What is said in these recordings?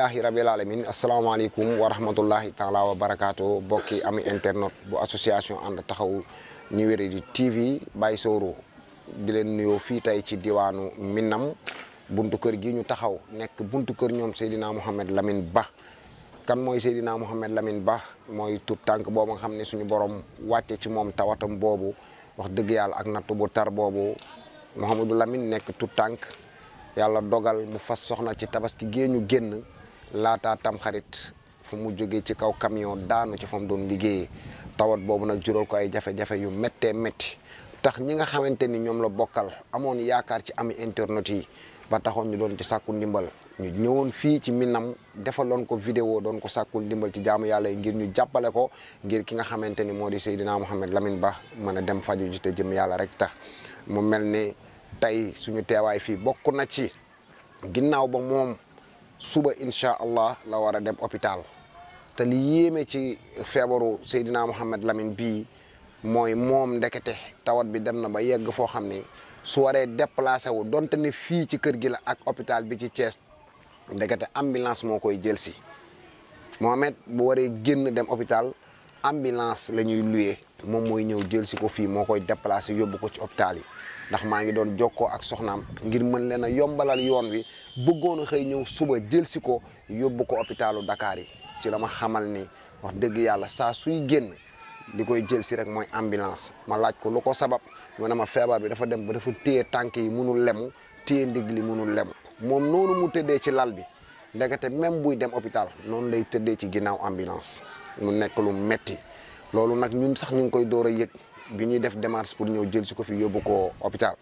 alhamdulillahi rabbil alamin asalaamaaleykum wa rahmatullahi taala wa barakaatu bokki ami internet bu association ànd taxawu ñu wéré di TV Baye Soro di leen nuyoo fii tey ci diwaanu Minam buntu kër gi ñu taxaw nekk buntu kër ñoom Seydina Mouhamed Lamine Ba. kan mooy Seydina Mouhamed Lamine Ba mooy tout tànk boobu nga xam ne suñu borom wàcce ci moom tawatam boobu wax dëgg yàlla ak nattu bu tar boobu Mouhamadou Lamine nekk tout tànk yàlla dogal mu fas soxna ci tabaski gée ñu génn laataa tam xarit fu mu jógee ci kaw camion daanu ci fa mu doon liggéeyee tawat boobu nag jural ko ay jafe-jafe yu méttee métti tax ñi nga xamante ni ñoom la bokkal amoon yaakaar ci ami internet yi ba taxoon ñu doon ci sàkku ndimbal ñu ñëwoon fii ci Minam defaloon ko vidéo doon ko sàkkul ndimbal ci jaamu yàlla yi ngir ñu jàppale ko ngir ki nga xamante ni moo di Seydina Mouhamed Lamine Ba mën a dem faju ji te jëm yàlla rek tax mu mel ni tey suñu teewaay fii bokk na ci ginnaaw ba moom suba incha allah la war a dem hôpital te li yéeme ci feebaru Seydina Mouhamed Lamine bii mooy moom ndekete tawat bi dem na ba yegg foo xam ni su waree déplacé wu donte ne fii ci kër gi la ak hôpital bi ci Thiès ndekete ambulance moo koy jël si Mohamed bu waree génn dem hôpital ambulance la ñuy loué moom mooy ñëw jël si ko fii moo koy déplacé yóbbu ko ci hôpital yi ndax maa ngi doon jokkoo ak soxnaam ngir mën leen a yombalal yoon wi bëggoon a xëy ñëw suba jël si ko yóbbu ko hôpitalu Dakar yi ci la ma xamal ni wax dëgg yàlla saa suy génn li koy jël si rek mooy ambulance ma laaj ko lu ko sabab mu ne ma feebar bi dafa dem ba dafa téye tànk yi munul lemu téye ndig li munul lemu moom noonu mu tëddee ci lal bi ndekete même buy dem hôpital noonu lay tëddee ci ginnaaw ambulance mu nekk lu metti loolu nag ñun sax ñu ngi koy door a yëg bi ñuy def démarche pour ñëw jël si ko fi yóbbu ko hôpital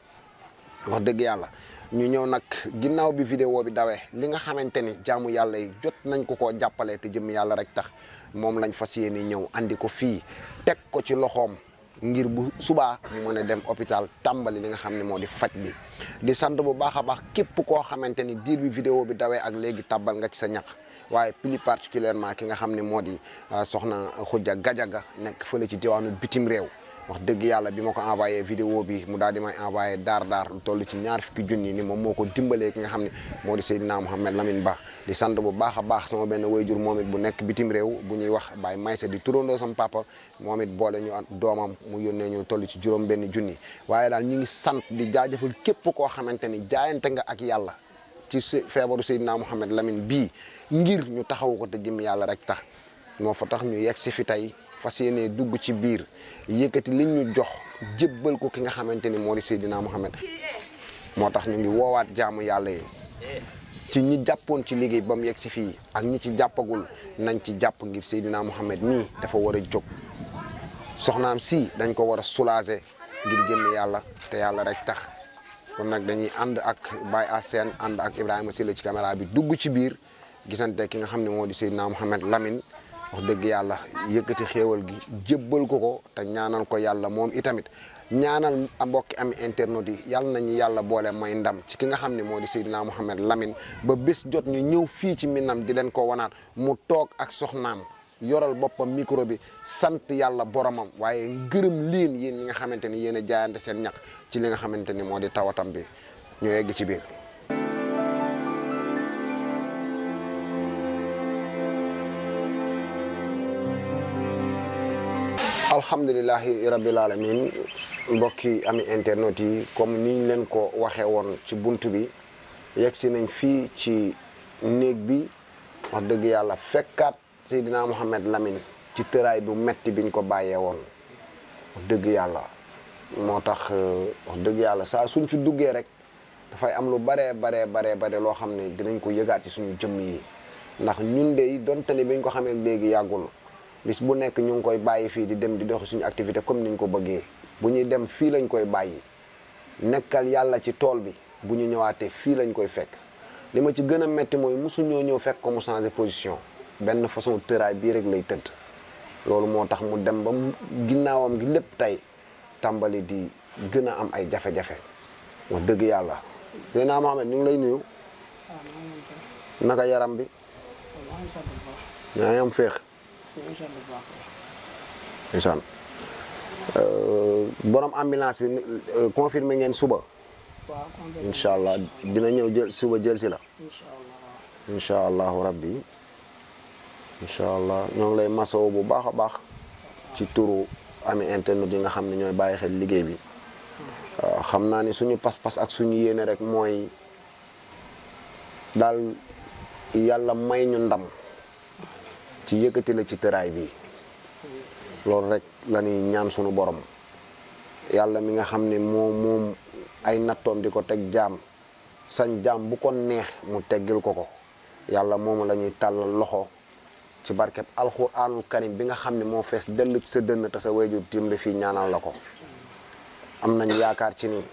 wax dëgg yàlla ñu ñëw nag ginnaaw bi vidéo bi dawee li nga xamante ni jaamu yàlla yi jot nañ ko koo jàppalee te jëm yàlla rek tax moom lañ fas yéene ñëw andi ko fii teg ko ci loxoom ngir bu subaa mu mën a dem hôpital tàmbali li nga xam ne moo di faj bi di sant bu baax a baax képp koo xamante ni diir bi vidéo bi dawee ak léegi tàbbal nga ci sa ñaq waaye plus particulièrement ki nga xam ne moo di soxna Khoudia Gadiaga nekk fële ci diwaanu bitim réew wax dëgg yàlla bi ma ko envoyé vidéo bi mu daal di may envoyé daar lu toll ci 20 junni ni moom moo ko dimbalee ki nga xam ne moo di Seydina Mouhamed Lamine Ba di sant bu baax a baax sama benn wayjur moom it bu nekk bitim réew bu ñuy wax Baye Maysa di turandoo sama papa moom it boole ñu doomam mu yónnee ñu toll ci juróom benn junni waaye daal ñu ngi sant di jaajëfal képp koo xamante ni jaayante nga ak yàlla ci feebaru Seydina Mouhamed Lamine bii ngir ñu taxaw ko te jëm yàlla rek tax moo fa tax ñu yegg si fi tey fas yéene dugg ci biir yëkkati li ñu jox jébbal ko ki nga xamante ni moo di Seydina Mouhamed moo tax ñu ngi woowaat jaamu yàlla yi ci ñi jàppoon ci liggéey ba mu yegg si fii ak ñi ci jàppagul nañ ci jàpp ngir Seydina Mouhamed mii dafa war a jóg soxnaam si dañ ko war a soulager ngir jëmm yàlla te yàlla rek tax kon nag dañuy ànd ak Baye Assène ànd ak Ibrahima Sylla ci caméra bi dugg ci biir gisante ki nga xam ne moo di Seydina Mouhamed Lamine wax dëgg yàlla yëkkati xéewal gi jébbal ko te ñaanal ko yàlla moom itamit ñaanal mbokki ami internet yi yàlla nañu yàlla boole may ndam ci ki nga xam ne moo di Seydina Mouhamed Lamine ba bés jot ñu ñëw fii ci Minam di leen ko wanaat mu toog ak soxnaam yoral boppam micro bi sant yàlla boromam waaye ngërëm leen yéen ñi nga xamante ni yéen a jaayante seen ñaq ci li nga xamante ni moo di tawatam bi ñu egg ci biir. alhamdulilahi rabbil alamin mbokki ami internet yi comme niñ leen ko waxee woon ci bunt bi yegg si nañ fii ci néeg bi wax dëgg yàlla fekkaat Seydina Mouhamed Lamine ci tëraay bu metti biñ ko bàyyee woon wax dëgg yàlla moo tax wax dëgg yàlla saa suñ fi duggee rek dafay am lu bare loo xam ne dinañ ko yëgaat ci suñu jëmm yi ndax ñun de donte ne biñ ko xamee léegi yàggul bis bu nekk ñu ngi koy bàyyi fii di dem di doxi suñu activité comme niñ ko bëggee bu ñuy dem fii lañ koy bàyyi nekkal yàlla ci tool bi bu ñu ñëwaatee fii lañ koy fekk li ma ci gën a metti mooy mosuñoo ñëw fekk ko mu changé position benn façon tëraay bii rek lay tëdd loolu moo tax mu dem ba ginnaawam gi lépp tey tàmbali di gën a am ay jafe-jafe wax dëgg yàlla Seydina Mouhamed ñu ngi lay nuyu naka yaram bi yaa ngi am féex incha borom ambulance bi confirmé ngeen suba. incha allah dina ñëw jël suba jël si la. incha allahu rabbi incha allah ñoo ngi lay masaw bu baax a baax ci turu ami internet yi nga xam ne ñooy bàyyi xel liggéey bi xam naa ni suñu pas-pas ak suñu yéene rek mooy daal yàlla may ñu ndam ci yëkkati la ci tëraay bi loolu rek la ñuy ñaan suñu borom yàlla mi nga xam ne moom ay nattoom di ko teg jaam sañ jaam bu ko neex mu teggil ko yàlla moomu la ñuy tàllal loxo ci barkeb alxuraanul karim bi nga xam ne moo fees dell ci sa dënn te sa wayjur tiim la fii ñaanal la ko am nañ yaakaar ci ni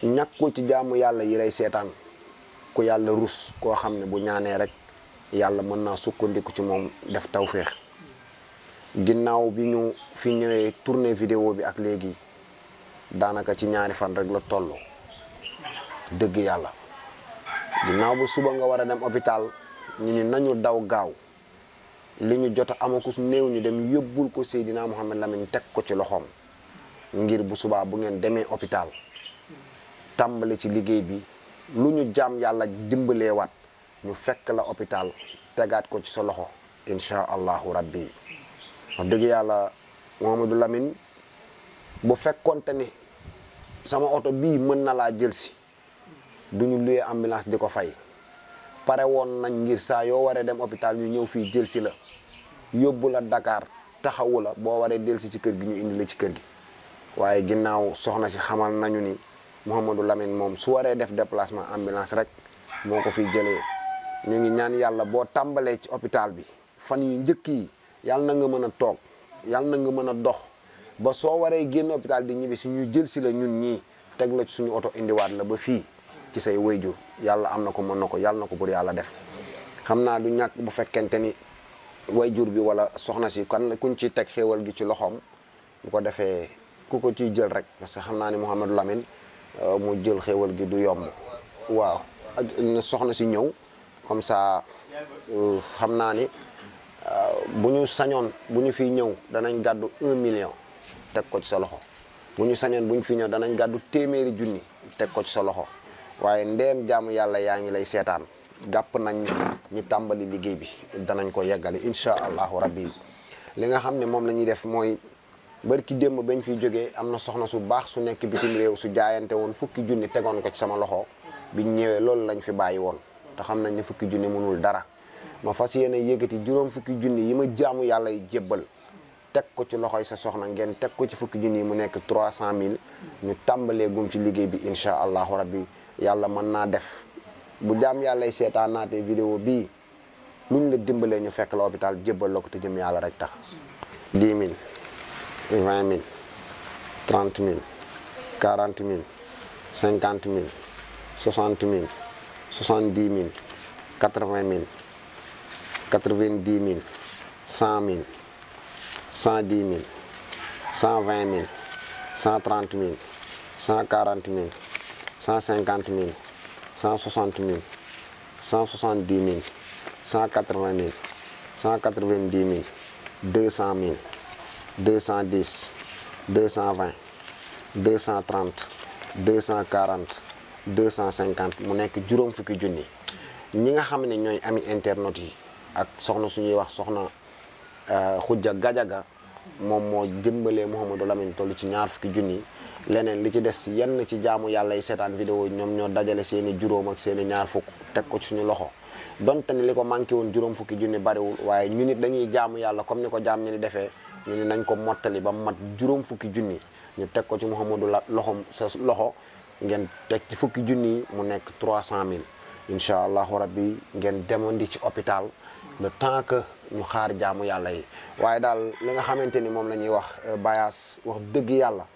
ñàkkul ci jaamu yàlla yi lay seetaan ku yàlla rus koo xam ne bu ñaanee rek yàlla mën naa sukkandiku ci moom def tawféex ginnaaw bi ñu fi ñëwee tourné vidéo bi ak léegi daanaka ci ñaari fan rek la toll dëgg yàlla ginnaaw bu suba nga war a dem hôpital ñu ni nañu daw gaaw li ñu jot a amakus néew ñu dem yóbbul ko Seydina Mouhamed Lamine teg ko ci loxoom ngir bu subaa bu ngeen demee hôpital tàmbali ci liggéey bi lu ñu jaam yàlla dimbaleewaat ñu fekk la hôpital tegaat ko ci sa loxo incha allahu rabbi wax dëgg yàlla Mouhamadou Lamine bu fekkonte ni sama oto bii mën na laa jël si duñu luyee ambulance di ko fay pare woon nañ ngir saa yoo waree dem hôpital ñu ñëw fii jël si la yóbbu la Dakar taxawu la boo waree del si ci kër gi ñu indi la ci kër gi waaye ginnaaw soxna si xamal nañu ni Mouhamadou Lamine moom su waree def déplacement ambulance rek moo ko fiy jëlee ñu ngi ñaan yàlla boo tàmbalee ci hôpital bi fan yu njëkk yi yàlla na nga mën a toog yàlla na nga mën a dox ba soo waree génn hôpital di ñibbi si ñu jël si la ñun ñii teg la ci suñu oto indiwaat la ba fii ci say wayjur yàlla am na ko mën na ko yàlla na ko pour yàlla def xam naa du ñàkk bu fekkente ni wayjur bi wala soxna si kan kuñ ci teg xéewal gi ci loxoom bu ko defee ku ko ciy jël rek parce que xam naa ni Mouhamadou Lamine mu jël xéewal gi du yomb waaw na soxna si ñëw comme ça xam naa ni bu ñu sañoon bu ñu fiy ñëw danañ gàddu 1 million teg ko ci sa loxo bu ñu sañoon bu ñu fiy ñëw danañ gàddu téeméeri junni teg ko ci sa loxo waaye ndeem jaamu yàlla yaa ngi lay seetaan jàpp nañ ñi tàmbali liggéey bi danañ ko yeggali incha allahu rabbi li nga xam ne moom la ñuy def mooy barki démb bañ fiy jógee am na soxna su baax su nekk bitim réew su jaayante woon fukki junni tegoon ko ci sama loxo biñ ñëwee loolu lañ fi bàyyi woon te xam nañ ne fukki junni mënul dara ma fas yéene yëkkati juróom fukki junni yi ma jaamu yàlla yi jébbal teg ko ci loxoy sa soxna ngeen teg ko ci fukki junni yi mu nekk 300 000 ñu tàmbalee gum ci liggéey bi incha allahu rabbi yàlla mën naa def bu jaam yàllay seetaan naatee vidéo bii luñ la dimbalee ñu fekk la hôpital jébbal la ko te jëm yàlla rek tax 10 000 20 000 30 000 40 000 50 000 60 000 70 000 80 000 90 000 100 000 110 000 120 000 130 000 140 000 150 000 160 000 170 000 180 000 190 000 200 000 210 220 230 240 250 mu nekk juróom fukki junni ñi nga xam ne ñooy ami internet yi ak soxna suñuy wax soxna Khoudia Gadiaga moom moo jëmbalee Mouhamadou Lamine toll ci ñaar fukki junni leneen li ci des yenn ci jaamu yàlla yi seetaan vidéo yi ñoom ñoo dajale seeni juróom ak seeni ñaar fukk teg ko ci suñu loxo donte ni li ko manqué woon juróom fukki junni bariwul waaye ñu nit dañuy jaamu yàlla comme ni ko jaam ñi di defee ñu ni nañ ko mottali ba mat juróom fukki junni ñu teg ko ci Mouhamadou loxom sa loxo ngeen teg ci fukki junni yi mu nekk 300 000 incha allahu rabbi ngeen demondi ci hôpital le temps que ñu xaar jaamu yàlla yi waaye daal li nga xamante ni moom la ñuy wax bayaas wax dëgg yàlla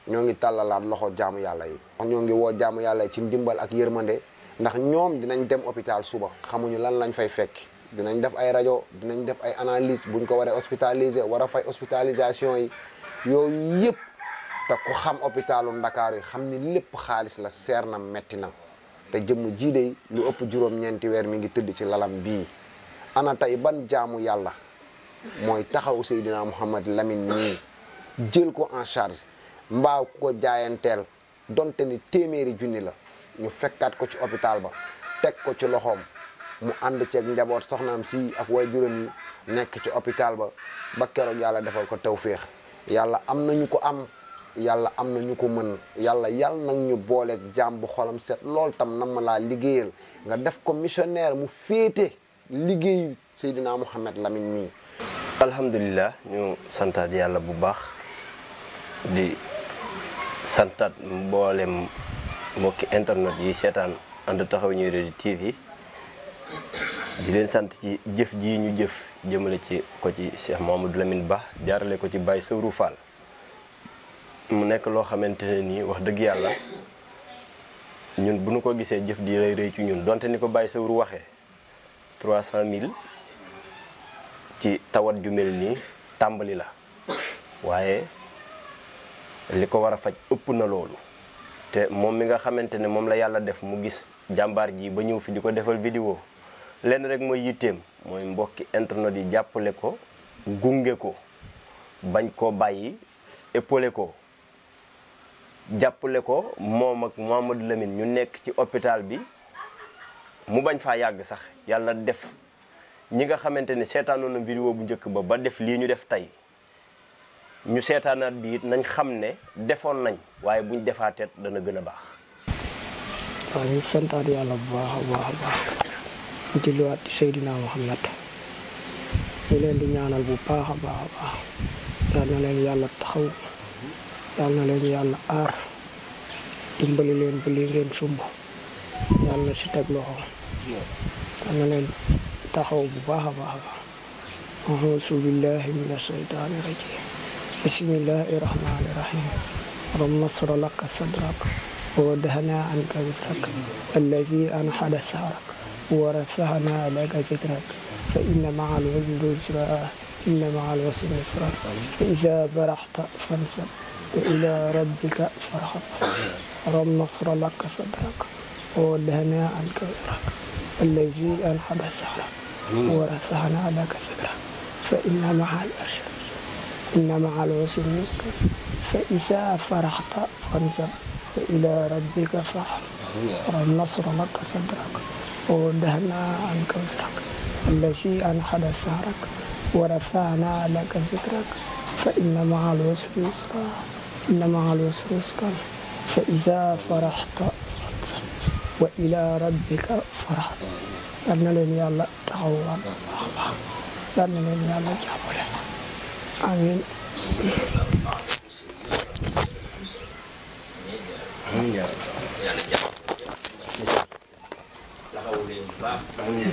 ñoo ngi tàllalaat loxo jaamu yàlla yi ñoo ngi woo jaamu yàlla yi ci ndimbal ak yërmande ndax ñoom dinañ dem hôpital suba xamuñu lan lañ fay fekk dinañ def ay rajo dinañ def ay analyse buñ ko waree hospitaliser war a fay hospitalisation yi yooyu yëpp te ku xam hôpitalu Ndakaaru yi xam ni lépp xaalis la seer na metti na te jëmm jii de lu ëpp juróom-ñeenti weer mi ngi tëdd ci lalam bii ana tey ban jaamu yàlla mooy taxaw Seydina Mouhamed Lamine nii jël ko en charge mbaa ko jaayanteel donte ni téeméeri junni la ñu fekkaat ko ci hôpital ba teg ko ci loxoom mu ànd ceeg njaboot soxnaam si ak waajuram yi nekk ci hôpital ba keroog yàlla defal ko tawféex yàlla am nañu ko am yàlla am na ñu ko mën yàlla nag ñu booleeg jaam bu xolam set lool tam nam ma laa liggéeyal nga def ko missionnaire mu féete liggéeyu Seydina Mouhamed Lamine mii. alhamdulilah ñu santaat yàlla bu baax di santaat mboolem mbokki internet yi seetaan ànd taxawu Ñu Wéradi TV di leen sant ci jëf ji ñu jëf jëmale ci ko ci Cheikh Mouhamadou Lamine Ba jaarale ko ci Baye Sawru Fall mu nekk loo xamante ne nii wax dëgg yàlla ñun bu ñu ko gisee jëf di rëy rëy ci ñun donte ni ko Baye Sawru waxee 300 000 ci tawat ju mel nii tàmbali la waaye li ko war a faj ëpp na loolu te moom mi nga xamante ne moom la yàlla def mu gis jàmbaar ji ba ñëw fi di ko defal vidéo lenn rek mooy yitteem mooy mbokki internet yi jàppale ko gunge ko bañ koo bàyyi épaulé ko jàppale ko moom ak Mouhamadou Lamine ñu nekk ci hôpital bi mu bañ faa yàgg sax yàlla def ñi nga xamante ne seetaanoon na vidéo bu njëkk ba def lii ñu def tey ñu seetaanaat bi it nañ xam ne defoon nañ waaye buñ defaateet dana gën a baax. waaw ñu santaat yàlla bu baax a baax a baax ñu julliwaat ci Seydina Muhammad ñu leen di ñaanal bu baax a baax a baax yal na leen yàlla taxaw yal na leen yàlla aar dimbali leen ba li ngeen sumb yàlla si teg loxo yal na leen taxaw bu baax a baax a baax auzu billahi mina shaytaani rajim bismillahi rahmani rahim ram nasra laka sadrak wa wadahna anka wizrak allazi anhada sahrak wa rafa'na laka zikrak fa inna ma'al usri yusra inna ma'al usri yusra fa iza farahta fansab wa ila rabbika farhab ram nasra laka sadrak wa wadahna anka wizrak allazi anhada sahrak wa rafa'na laka zikrak fa inna ma'al usri إن مع العسر يسرا فإذا فرحت فانصب وإلى ربك فارغب والنصر لك صدرك ووضعنا عنك وزرك الذي أنحد سهرك ورفعنا لك ذكرك فإن مع العسر يسرا إن مع العسر يسرا فإذا فرحت فانصب وإلى ربك فارغب yal na leen yàlla taxawal yal na leen yàlla jàppale amiin. Amiin.